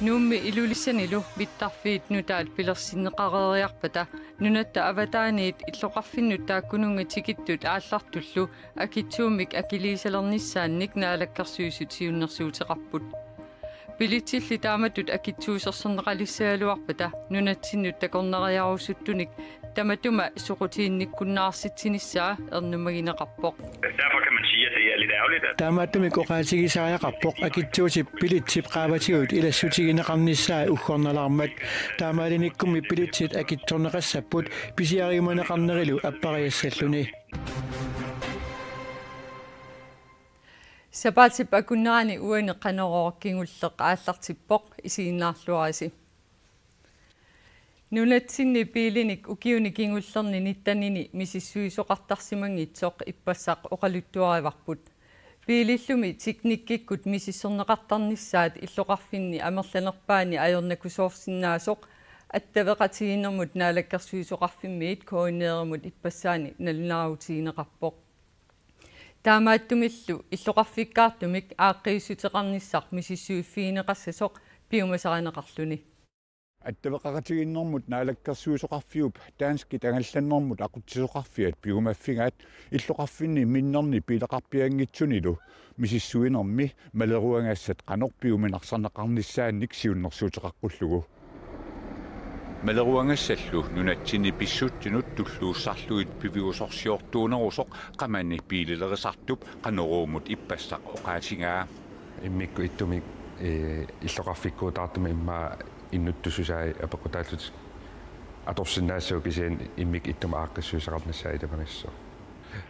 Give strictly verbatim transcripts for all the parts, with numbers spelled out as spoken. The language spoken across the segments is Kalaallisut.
Nuummi Ilulissanilu mittarfiit nutaat pilersinneqareeriarpata nunatta avataaniit illoqarfinnut taakkununnga tikittut aallartullu akitsuummik akiliisalernissaannik naalakkersuisut siunnersuuteqarput. Bilitsilli taamatut akitsuusersorneqalissagaluarpata nunatsinnut takornariarusuttunik tamatuma soqutiginnikkunnaarsitsinissaa ernumagineqarpoq. Derfor kan man sige, at det er lidt ærgerligt, at Taamaattumik oqaatigisariaqarpoq akitsuutip bilitsip qaavatigut ilassutigineqarnissaa uggornalaarmat. Taamaalinikkummi bilitsit akitsorneqassapput pisiariumaneqarnerilu appariassalluni. Sapaatip akunnerani uani Qanorooq kingulleq aallartippoq, isiginnaarluarisi. Nunatsinni biilinik ukiuni kingullerni nittenini misissuisoqartarsimanngitsoq ippassaq oqaluttuarivarput. Biilillumi teknikkikkut misissorneqartarnissaat illoqarfinni amerlanerpaani ajornakusoorsinnaasoq attaveqatigiinnermut naalakkersuisoqarfimmiit K N R-imut ippassaani nalunaarutigineqarpoq. Taamaattumillu illoqarfikkaartumik aaqqiissuteqarnissaq misissuiffigineqassasoq piumasarineqarluni. Attaveqaqatigiinnermut naalakkersuisoqarfiup danskit angallannermut aqutsisoqarfiat piumaffigaat illoqarfinni minnerni biileqarpianngitsunilu misissuinermi maleruagassat qanoq piuminarsarneqarnissaannik siunnersuuteqaqqullugu. Maleruagassallu nunatsinni pissutsinut tulluussarlugit piviusorsiortuunerusoq Qamani biililerisartup Qanoruumut ippassaq oqaatigaa. Immikkut ittumik, ee, illoqarfikkuutaartumik immaqa innuttussusai apeqqutaallutik atorsinnaassavagut, kisianni immikkut ittumik aaqqissuisseqarnissaa ilamarissoq.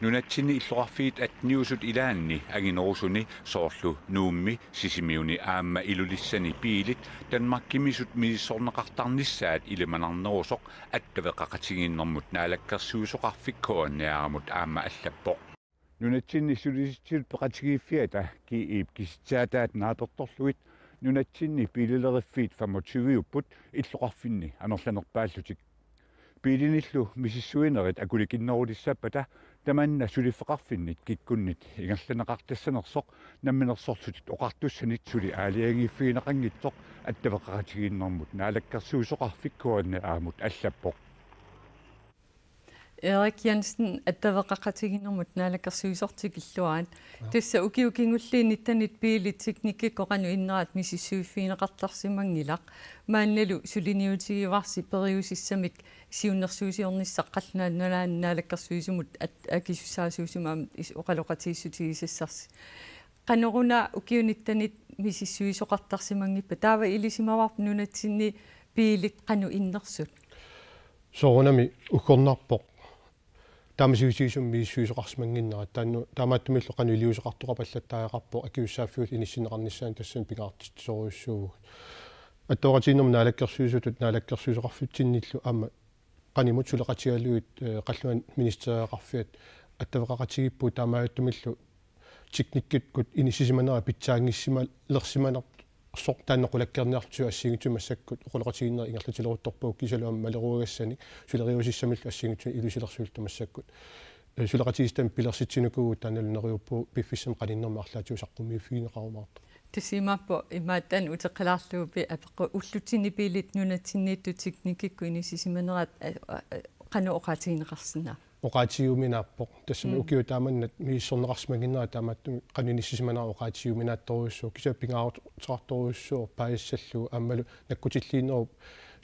Nunatsinni illoqarfiit atteniusut ilaanni anginerusuni soorlu Nuummi, Sisimiuni aamma Ilulissani biilit Danmarkimisut misissorneqartarnissaat ilimanarnerusoq attaveqaqatigiinnermut naalakkersuisoqarfik K N R-imut aamma allappoq. Nunatsinni Sulisitsisut Peqatigiiffiata G E-p kisitsaataat naapertorlugit nunatsinni biilileriffiit femogtyve-upput illoqarfinni amerlanerpaallutik. Biilinillu misissuinerit akulikinnerulissappata tamanna suliffeqarfinnit kikkunnit ingerlanneqartassanersoq Namminersorlutik Oqartussanit suli aalajangiiffigineqanngitsoq attaveqaqatigiinnermut naalakkersuisoqarfik K N R-imut allappoq. Erik Jensen, attaveqaqatigiinnermut naalakkersuisoq, tikilluarit. Tassa ukiut kingulliit nittenit biilit teknikkikkut qanoq inneraat misissuiffigineqartarsimanngilaq. Maannalu suliniutigivarsi periusissamik siunnersuusiornissaq qallunaat nalaani naalakkersuisumut at-, akisussaasuusumik aamma is-, oqaloqatigiissutigisassarsi. Qanoruna ukiut nittenit misissuisoqartarsimanngippat? Taava ilisimavarput nunatsinni biilit qanoq innersut? Soorunami uggornarpoq. Taama sivisuumik misissuisoqarsimannginnerat taanna taamaattumillu qanoq iliuuseqartoqapallattariaqarpoq akisussaaffiullu inissinneqarnissaanut, tassani pingaartitsisorujussuuvugut. Attaveqatigiinnermut naalakkersuisutut naalakkersuisoqarfitsinnillu aamma qanimut suleqatigalugit, ee, qallunaat ministeriaqarfiat attaveqaqatigiippugut, taamaattumillu teknikkikkut inissisimanera pitsaanngissimalersimanersoq taanna qulakkeerniarlugu assigiinngitsut massakkut oqaloqatigiinnerit ingerlatileruttorpagut, kiisalu aamma maleruagassanik suleriusissamillu assigiinngitsunik ilusilersuillu massakkut. Ee, suleqatigiissitami pilersitsinikuuvugut, taannalu neriuppugut piffissami qaninnermi arlaatigut saqqummiiffigineqarumaartoq. Tassa imaappoq imaattan uteqqilaarluguppi apeqqut ullutsinni biilit nunatsinniittut teknikkikkut inissisimanerat, ee, ee, qanoq oqaatigineqarsinnaava? Oqaatigiuminaappoq. Tassami Mm. ukiut taamannat misissorneqarsimannginnerat taamaattumik qanoq inissisimanera oqaatigiuminaattorujussuuvoq, kisianni pingaaruteqartorujussuuvoq paasissallugu aammalu nakkutilliinerup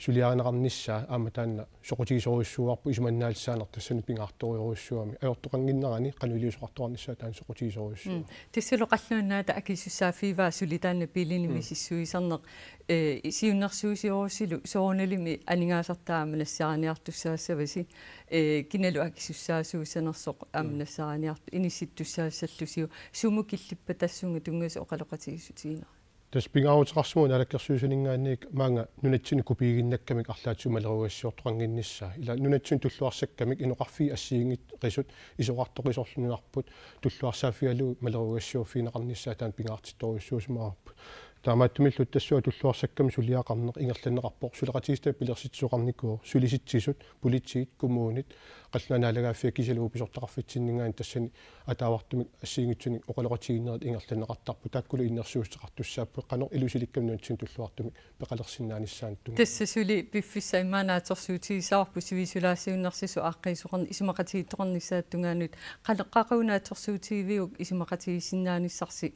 suliarineqarnissaa aamma taanna soqutigisorujussuuarput, isumannaallisaaneq tassani pingaartorujussuugami, ajortoqannginnerani qanoq iliuuseqartoqarnissaa taanna soqutigisorujussuuvoq. Mm. Tassalu qallunaat naata akisussaaffigaat suli taanna biilinik Mm. misissuisarneq, ee, siunnersuusiorusulu soorunalimi aningaasartaa aamma nassaariniartussaassavasi, ee, kinalu akisussaasuussanersoq aamma Mm. nassaariniart-, inissittussaassallusiuk, sumut killippata tassunga tunngasut oqaloqatigiissutiginerat? Tassa pingaaruteqarsimavoq naalakkersuisuninngaanniit maanga nunatsinni kopiiginnakkamik arlaatigut maleruagassiortoqannginnissaa. Ila nunatsinni tulluarsakkamik inoqarfiit assigiinngitsut isorartoqisorlu nunarput tulluarsaaffigalugu maleruagassiorfigineqarnissaa taanna pingaartittorujussuusimavarput. Taamaattumillu tassunga tulluarsakkamik suliaqarneq ingerlanneqarpoq, suleqatigiissitami pilersitsisoqarnikuuvoq, sulisitsisut, politiit, kommunit, Qallunaat Naalagaaffiat kisianni uagut pisortaqarfitsinninngaanniit tassani ataavartumik assigiinngitsunik oqaloqatigiinnerit ingerlanneqartarput, taakkulu innersuussuteqartussaapput, qanoq ilusilikkamik nunatsinni tulluartumik peqalersinnaanissaanut tungaanut. Tassa suli piffissaq immaqa naatsorsuutigissavarput sivisulaassiuunnersisoq aaqqiisoqarn-, isumaqatigiittoqarnissaata tungaanut, qanoq qaqugu naatsorsuutigiviuk isumaqatigiissinnaanissarsi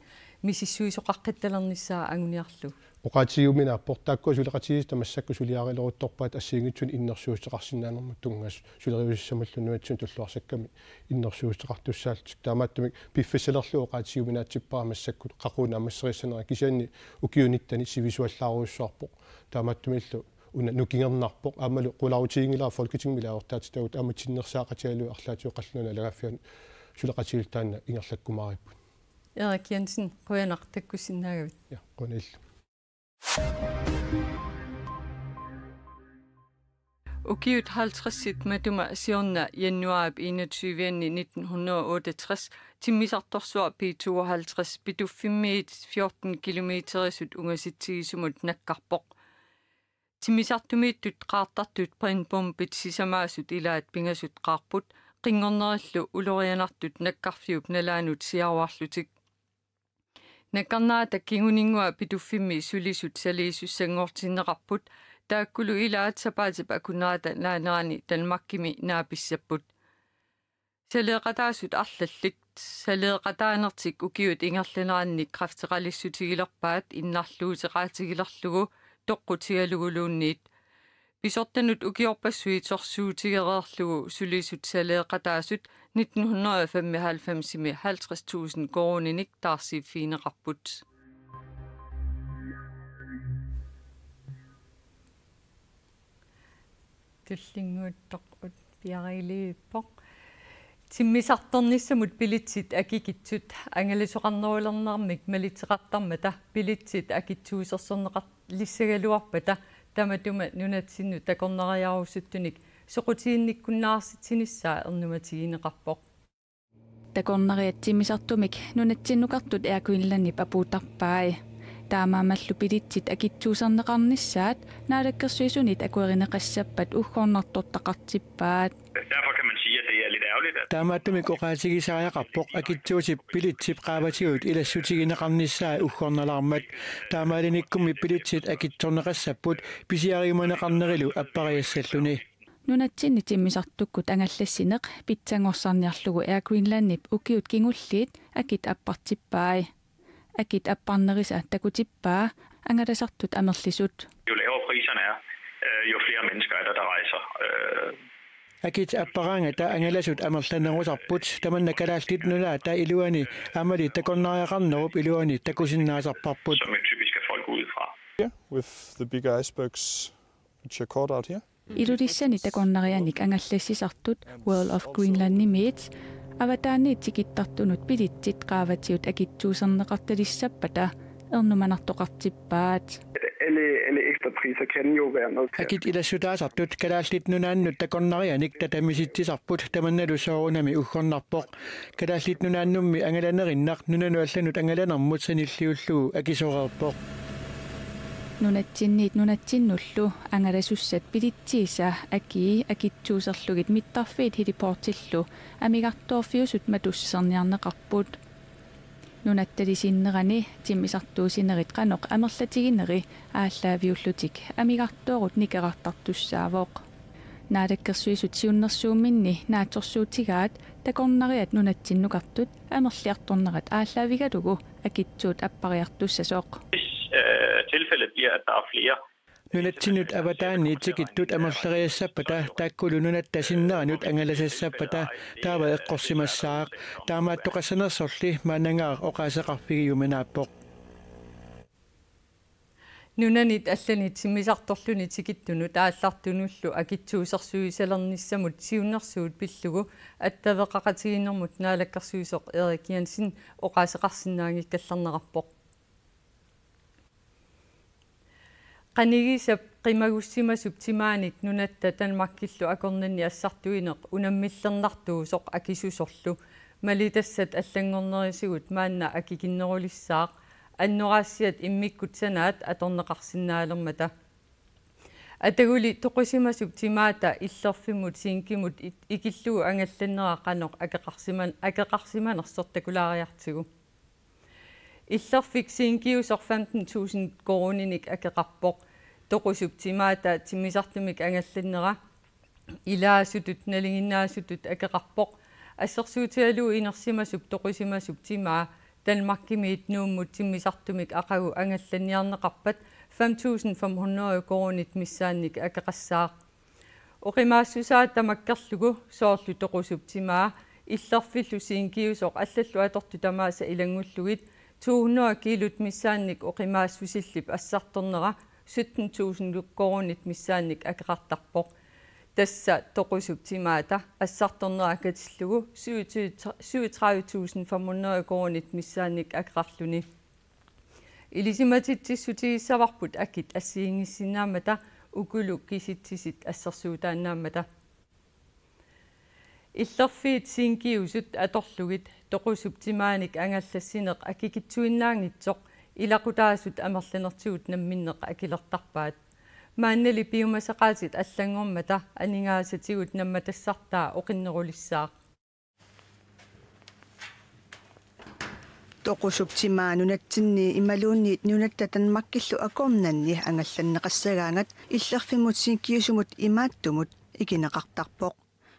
misissuisoqaqqittalernissaq anguniarlugu? Oqaatigiuminaappoq, taakkua suleqatigiissut massakkut suliarileruttorpaat assigiinngitsunik innersuussuteqarsinnaanermut tunngasut, suleriusissamullu nunatsinni tulluarsakkamik innersuussuteqartussaallutik. Taamaattumik piffissalerlugu oqaatigiuminaatsippara massakkut qaqugu naammasserissanera, kisianni ukiuni nitten sivisuallaarujussuarpoq. Taamaattumillu una nukingernarpoq, aammalu qularutiginngilara Folketingimi ilaasortaatitaagut, aamma tinnersaaqatigalugu arlaatigut Qallunaat Naalagaaffianut suleqatigiillu taanna ingerlakkumaaripput. Erik Jensen, qujanaq takkussinnaagavit. Ja, qujanaq. Ukiut halvtredsit matuma siorna januaarip enogtyve-anni nitten hundrede og otteogtres timmisartorsuaq B tooghalvtreds Pituffimmiit fjorten kilometerisut ungasitsigisumut nakkarpoq. Timmisartumiittut qaartartut brandbombit sisamaasut ilaat pingasut qaarput, qinngornerillu ulorianartut nakkarfiup nalaanut siaruarlutik. Nakkarnerata kinguninngua Pituffimmi sulisut saliisussanngortinneqarput, taakkulu ilaat sapaatip akunnerata naanerani Danmarkimi naapissapput. Saleeqataasut arlallit, saleeqataanertik ukiut ingerlaneranni kræfteqalissutigilerpaat innarluuteqaatigilerlugu toqqutigaluguluunniit. Pisortanut ukiorpassuit sorsuutigereerlugu sulisut saleeqataasut nitten hundrede og femoghalvfemsimi halvtreds tusind koruuninik taarsiiffigineqarput. Tullinnguuttoq piareerpoq. Timmisartornissamut billetsit akikitsut angalasoqarnerulernermik malitseqartarmata billetsit akitsuusersorneqarlissagaluarpata tamatuma nunatsinnut takornariarusuttunik soqutiginnikkunnaarsitsinissaa ernumatigineqarpoq. Takornariat timmisartumik nunatsinnukartut Air Greenlandip apuuttarpai. Taamaammallu billetsit akitsuuserneqarnissaat Naalakkersuisunit akuerineqassappat uggornartortaqartippaat. Derfor kan man sige, at det er lidt ærgerligt, at Taamaattumik oqaatigisariaqarpoq akitsuutip billetsip qaavatigut ilassutigineqarnissaa uggornalaarmat. Taamaalinikkummi billetsit akitsorneqassapput pisiariumaneqarnerilu appariassalluni. Nunatsinni timmisartukkut angallassineq pitsanngorsarniarlugu Air Greenlandip ukiut kingulliit akit appartippai. Akit apparnerisa takutippaa angalasartut amerlisut. Jo lavere priserne er, øh, jo flere mennesker er der, der rejser. Øh. Akit apparaangata angalasut amerlanerusarput, tamanna Kalaallit Nunaata iluani aammali takornariaqarnerup iluani takusinnaasarparput. Som jo typisk er folk udefra. Yeah, with the bigger icebergs, which are caught out here. Ilulissani takornarianik angallassisartut World of Greenlandimiit avataaniit tikittartunut billetsit qaavatigut akitsuuserneqartalissappata ernumanartoqartippaat. Alle, alle ekstra priser kan jo være med til at Akit ilassutaasartut Kalaallit Nunaannut takornarianik tatamisitsisarput, tamannalu soorunami uggornarpoq. Kalaallit Nunaannummi angalanerinnaq nunanut allanut angalanermut sanilliullugu akisoreerpoq. Nunatsinniit nunatsinnullu angalasussat billetsiisa akii akitsuuserlugit mittarfiit heliportillu amigartoorfiusut matussuserniarneqarput. Nunatta talisinnerani timmisartuussinerit qanoq amerlatigineri aallaaviullutik amigartoorut nikerartartussaavoq. Naalakkersuisut siunnersuumminni naatsorsuutigaat takornariat nunatsinnukartut amerliartornerat aallaavigalugu akitsuut appariartussasoq. Hvis, øh, tilfældet bliver, at der er flere Nunatsinnut avataaniit tikittut amerleriassappata taakkulu nunatta sinneranut angalasassappata taava eqqorsimassaaq. Taamaattoqassanersorli maannangaaq oqaaseqarfigiuminaappoq. Nunanit allanit timmisartorluni tikittunut aallartunullu akitsuusersuisalernissamut siunnersuut pillugu attaveqaqatigiinnermut naalakkersuisoq Erik Jensen oqaaseqarsinnaanngikkallarnerarpoq. Qanigisap qimagussimasup timaanik nunatta Danmarkillu akornanni assartuineq unammillernartuusoq akisusorlu. Malitassat allanngornerisigut maanna akikinnerulissaaq. Annoraasiat immikkut sanaat atorneqarsinnaalermata. Ataguli toqusimasup timaata illerfimmut zinkimut it-, ikillugu angallannera qanoq akeqarsiman-, akeqarsimanersoq takulaariartigu. Illerfik zinkiusoq femten tusind koruuninik akeqarpoq. Toqusup timaata timmisartumik angallannera ilaasutut nalinginnaasutut akeqarpoq. Assersuutigalugu inersimasup toqusimasup timaa Danmarkimiit Nuummut timmisartumik aqagu angallanniarneqarpat fem tusind fem hundrede koruunit missaannik akeqassaaq. Oqimaassusaat tamakkerlugu soorlu toqusup timaa illerfillu zinkiusoq allallu atortut tamaasa ilanngullugit to hundrede kiilut missaannik oqimaassusillip assartornera sytten tusind koruunit missaannik akeqartarpoq. Tassa toqusup timaata assartornera katillugu syvogtyve, syvogtredive tusind fem hundrede koruunit missaannik akeqarluni. Ilisimatitsissutigissavarput akit assigiinngissinnaammata ukulu kisitsisit assersuutaannaammata. Illerfiit zinkiusut atorlugit toqusup timaanik angallassineq akikitsuinnaanngitsoq ilaqutaasut amerlanertigut namminneq akilertarpaat. Maannali piumasaqaatit allanngormata aningaasatigut nammatassartaa oqinnerulissaaq. Toqusup timaa nunatsinni imaluunniit nunatta Danmarkillu akornanni angallanneqassagaangat illerfimmut zinkiusumut imaattumut ikineqartarpoq.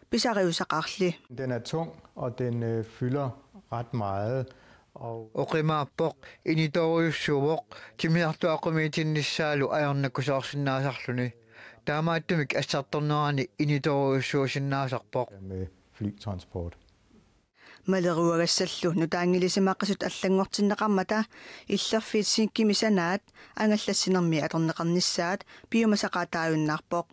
Pisariusaqarli. Den er tung, og den øh, fylder ret meget. Og Oqimaappoq, initoorujussuuvoq, timmisartuaqqumiitinnissaalu ajornakusoorsinnaasarluni. Taamaattumik assartornerani initoorujussuusinnaasarpoq. Med flytransport. Maleruagassallu nutaanngilisimaqisut allanngortinneqarmata illerfiit zinkimi sanaat angallassinermi atorneqarnissaat piumasaqaataajunnaarpoq.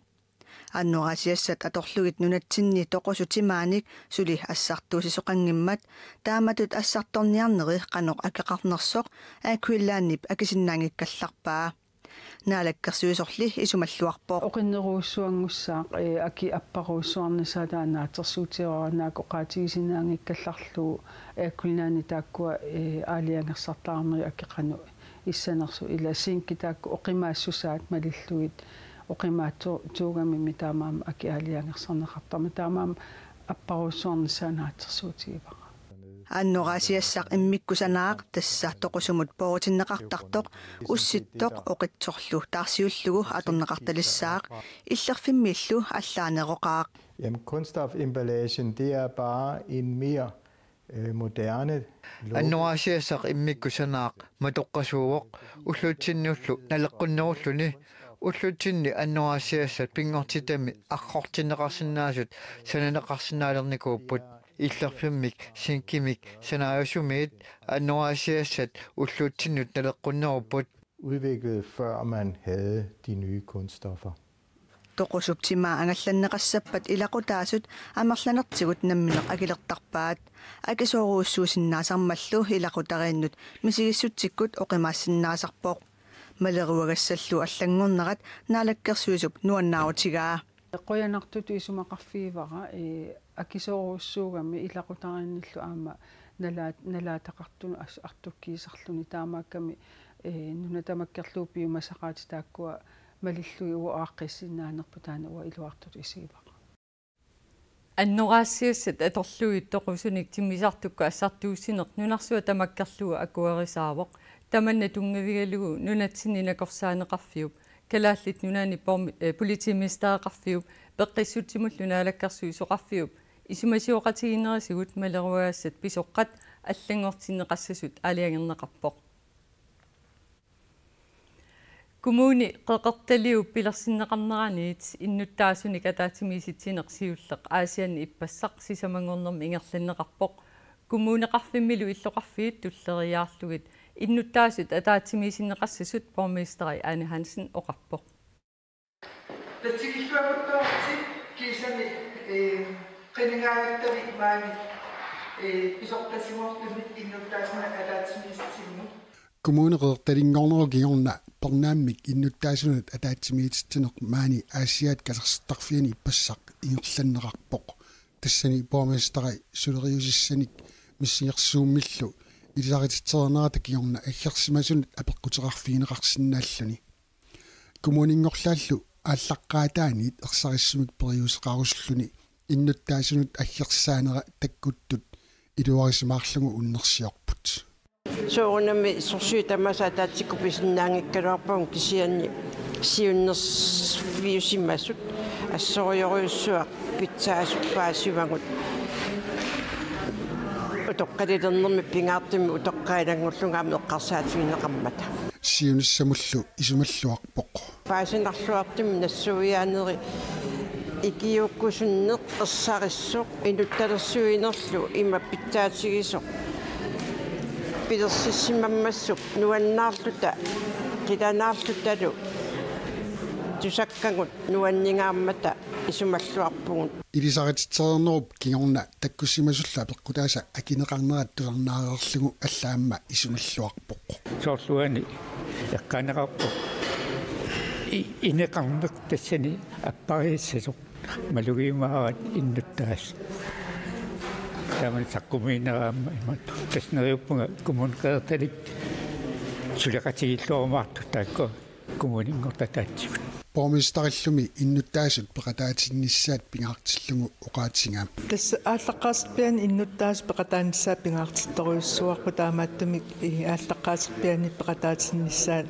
Annoraasiassat atorlugit nunatsinni toqusut timaanik suli assartuussisoqanngimmat taamatut assartorniarneri qanoq akeqarnersoq Air Greenlandip akisinnaanngikkallarpaa. Naalakkersuisorli isumalluarpoq. Oqinnerujussuanngussaaq, ee, akit apparujussuarnissaat taanna naatsorsuutigaara, naak oqaatigisinnaanngikkallarlugu Air Greenlandi taakkua, ee, aalajangersartaramik akit qanoq issanersut, ila zinki taakku oqimaassusaat malillugit oqimaatsu-, -tuugamimmi taamaammat akit aalajangersarneqartarmata, taamaammat apparujussuarnissaat naatsorsuutigivara. Annoraasiassaq immikkut sanaaq, tassa toqusumut poorutinneqartartoq ussittoq oqitsorlu taarsiullugu atorneqartalissaaq, illerfimmiillu allaaneroqaaq. Jamen, kunststof-emballagen, det er bare en mere øh, moderne logo. Annoraasiassaq immikkut sanaaq, matoqqasuuvoq, ullutsinnullu naleqqunnerulluni. Ullutsinni annoraasiassat pinngortitami aggortinneqarsinnaasut sananeqarsinnaalernikuupput. Illerfimmik zinkimik sanaajusumiit annoraasiassat ullutsinnut naleqqunnerupput. Udviklet, før man havde de nye kunststoffer. Toqusuptima angallanneqassappat ilaqutaasut amerlanertigut namminneq akilertarpaat. Akisoorujussuusinnaasarmallu ilaqutariinnut misigissutsikkut oqimaassinnaasarpoq. Maleruagassallu allanngornerat Naalakkersuisup nuannaarutigaa. Qujanartutut isumaqarfigivara, ee, akisoorujussuugami ilaqutariinnillu aamma nalaat-, nalaataqartunut as-, artukkiisarluni, taamaakkami, ee, nuna tamakkerlugu piumasaqaatit taakkua malillugit uagut aaqqiissinnaanerput, taanna uanga iluartutut isigivara. Annoraasiassat atorlugit toqusunik timmisartukkut assartuussineq nunarsuaq tamakkerlugu akuerisaavoq. Tamanna tunngavigalugu nunatsinni nakorsaaneqarfiup, Kalaallit Nunaanni pormi-, eh, politimestereqarfiup, peqqissutsimullu naalakkersuisoqarfiup isumasioqatigiinnerisigut maleruagassat pisoqqat allanngortinneqassasut aalajangerneqarpoq. Kommuni Qeqertaliup pilersinneqarneraniit innuttaasunik ataatsimiisitsineq siulleq Aasianni ippassaq sisamanngornermi ingerlanneqarpoq. Kommuneqarfimmilu illoqarfiit tulleriiaarlugit innuttaasut ataatsimiisinneqassasut borgmesteri Ane Hansen oqarpoq. Tikilluaqquttoorti kiisami, ee, qinigaattavik maani, ee, pisortatigoortumik innuttaasunut ataatsimiisitsinnut. Kommune Qeqertalinngornerup kingorna Pernaammik innuttaasunut ataatsimiititsineq maani Aasiaat Katersortarfiani ippassaq ingerlanneqarpoq. Tassani borgmesteri suleriusissanik missingersuummillu ilisarititsereernerata kingorna aggersimasunut apeqquteqarfigineqarsinnaalluni. Kommuninngorlaallu aallaqqaataaniit ersarissumik periuseqarusulluni innuttaasunut aggersaanera takkuttut iluarisimaarlugu unnersiorput. Soorunami sorsuit tamaasa ataatsikkut pisinnaanngikkaluarpagut kisianni siunnerfiusimasut assorujorujussuaq pitsaasut paasivagut utoqqalilernermi pingaartumik utoqqaat ilanngullugu aamma eqqarsaatigineqarmata. Siunissamullu isumalluarpoq. Paasinarluartumik nassuiaaneri ikiuukkusunneq ersarissoq inuttalersuinerlu ima pitsaatigisoq pilersissimammassuk nuannaarluta qilanaarlutalu tusakkagut nuanningaarmata isumalluarpugut. Ilisarititsereernerup kingorna takkussimasullu apeqqutaasa akineqarnerat tusarnaareerlugu alla aamma isumalluarpoq. Soorlu uani eqqaaneqarpoq i-, ineqarneq tassani appariassasoq malugiumaarat innuttaasut. Taamani saqqummiinnera aamma imaattoq. Tassa neriuppunga Kommune Qeqertalik suleqatigiilluarumaartoq taakku kommuninngortut ataatsimut. Borgmesterillumi innuttaasut peqataatinnissaat pingaartillugu oqaatigaa. Tassa aallaqqaaserpiaani innuttaasut peqataanissaat pingaartittorujussuuarput, taamaattumik, ii, aallaqqaaserpiaani peqataatinnissaat,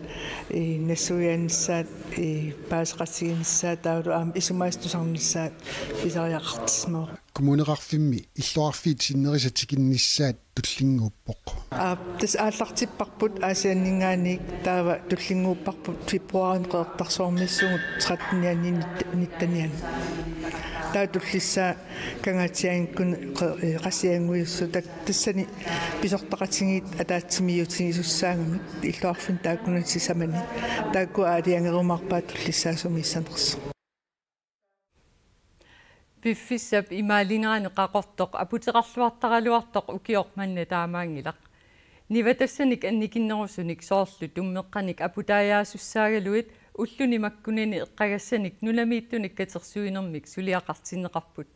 ii, nassuiaanissaat, ii, paaseqatiginissaat taavalu aamma isumaasut tusarnissaat pisariaqartissimapput. Kommuneqarfimmi illoqarfiit sinnerisa tikinnissaat tullinnguuppoq. Aa, tassa aallartipparput Aasianninngaanniit, taava tullinnguupparput februarimi Qeqertarsuarmiissuugut trettenianniit nittenianni. Taava tullissaa Kangaatsiaannguit qe-, ee, Qasigiannguit, tassa tassani pisortaqatigiit ataatsimiiutigisussaagami illoqarfinni taakkunani sisamani. Taakku aalajangerumaarpaat tullissaasut misissuinersut. Piffissap imaalinerani Qaqortoq aputeqarluartaraluartoq ukioq manna taamaanngilaq. Nivatassanik annikinnerusunik soorlu tummeqqanik aputaajaasussaagalugit ulluni makkunani eqqagassanik nunamiittunik katersuinermik suliaqartinneqarput.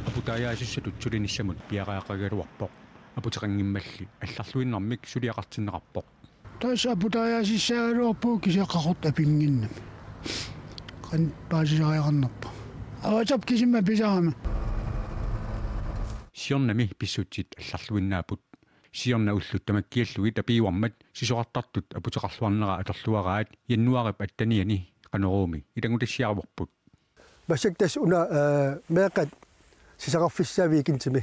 Aputaajaasussaatut sulinissamut piareeqqagaluarpoq. Aputeqanngimmalli allarluinnarmik suliaqartinneqarpoq. Tassa aputaajaasussaagaluarpugut kisianni Qaqortoq apinnginnami. Qanoq paasisariaqarnerpa. Avatarput kisima pisarami. Siornami pissutsit allarluinnaapput. Siorna ullut tamakkiallugit apiuarmat sisorartartut aputeqarluarnera atorluaraat januaarip attenianni Qanoruumi ilanngutassiaraarput. Massakkut tassa una, ee, meeqqat sisaqqarfissaat weekendimi,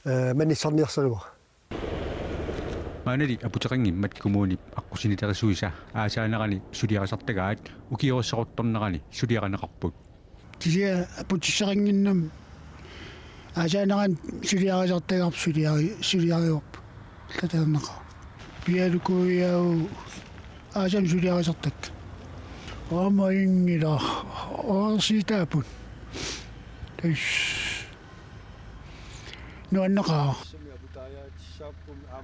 ee, manissarniarsarivara. Maannali aputeqanngimmat kommunip aqqusinileriisuisa aasaanerani suliarisartagaat ukiorissaruttornerani suliarineqarput. Kisianni aputissaqannginnami aasaanerani suliarisartagaat suliari-, suliarivarput. Allatut ajornaqaaq. Pialukuiau aasami suliarisartakkat. Aamma inngila oorsiitaapput. Tassa nuanneqaaq.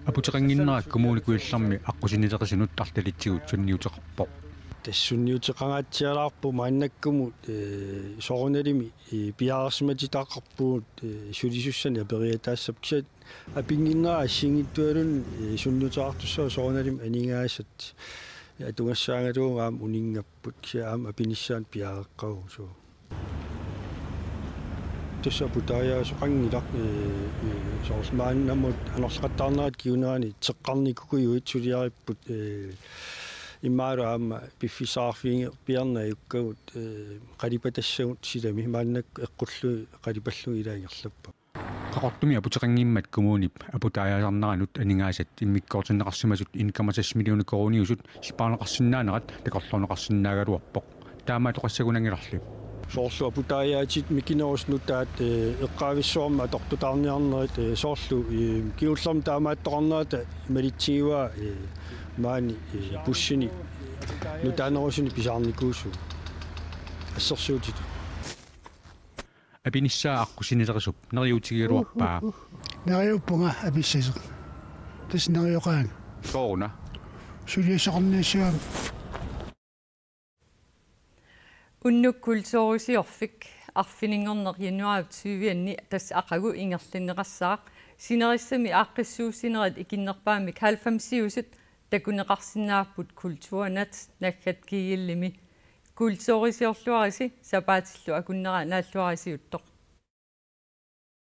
Aputeqannginnera Kommune Kujallermi aqqusinileriisunut arlalitsigut sunniuteqarpoq. Tassa sunniuteqangaatsialaarpoq maannakkumut, ee, soorunalimi, ee, piareersimatitaqarpugut, ee, sulisussanik aperiataassappat kisianni apinnginnera assigiinngitsualuunniit, ee, sunniuteqartussaasoq soorunalimi aningaasat, ee, atugassaagaluarlugit aamma uninngapput kisianni aamma apinissaanut piareeqqavugut suu. Tassa aputaajaasoqanngilaq, ee, ee, soorlu maannamut anorleqattaarnerat kingunerani teqqarnikuuguit suliaripput, ee, imaluunniit aamma piffissaqarfigipiarneq ajukkagut, ee, qalipatassagut silami maannakkut eqqullugit qalipallugit ilaat ingerlapput. Qaqortumi aputeqanngimmat kommunip aputaajaasarneranut aningaasat immikkoortinneqarsimasut en komma seks millioner koruuniusut sipaarneqarsinnaanerat takorloorneqarsinnaagaluarpoq. Taamaattoqassagunanngilarli. Soorlu aputaajaatit mikinerusut nutaat, ee, eqqaavissuarmik atortutaarniarnerit, ee, soorlu, ee, kingullermik taamaattoqarnerata malitsigivaa, ee, maani, ee, bussini nutaanerusunik pisaarnikuusugut. Assersuutitut. Apinissaa aqqusinileriisup neriuutigigaluarpaa. Neriuppunga apissasoq. Tassa nerioqaanga. Sooruna? Suliassaqarniassagami. Unnuk kulturisiorfik arfininngorneq januar tyve-anni tassa aqagu ingerlanneqassaaq. Sinerissami aaqqissuussinerit ikinnerpaamik halvfemsiusut takuneqarsinnaapput Kulturnat naggat gl-imi. Kulturisiorluarisi, sapaatillu akunnera naalluarisiuttoq.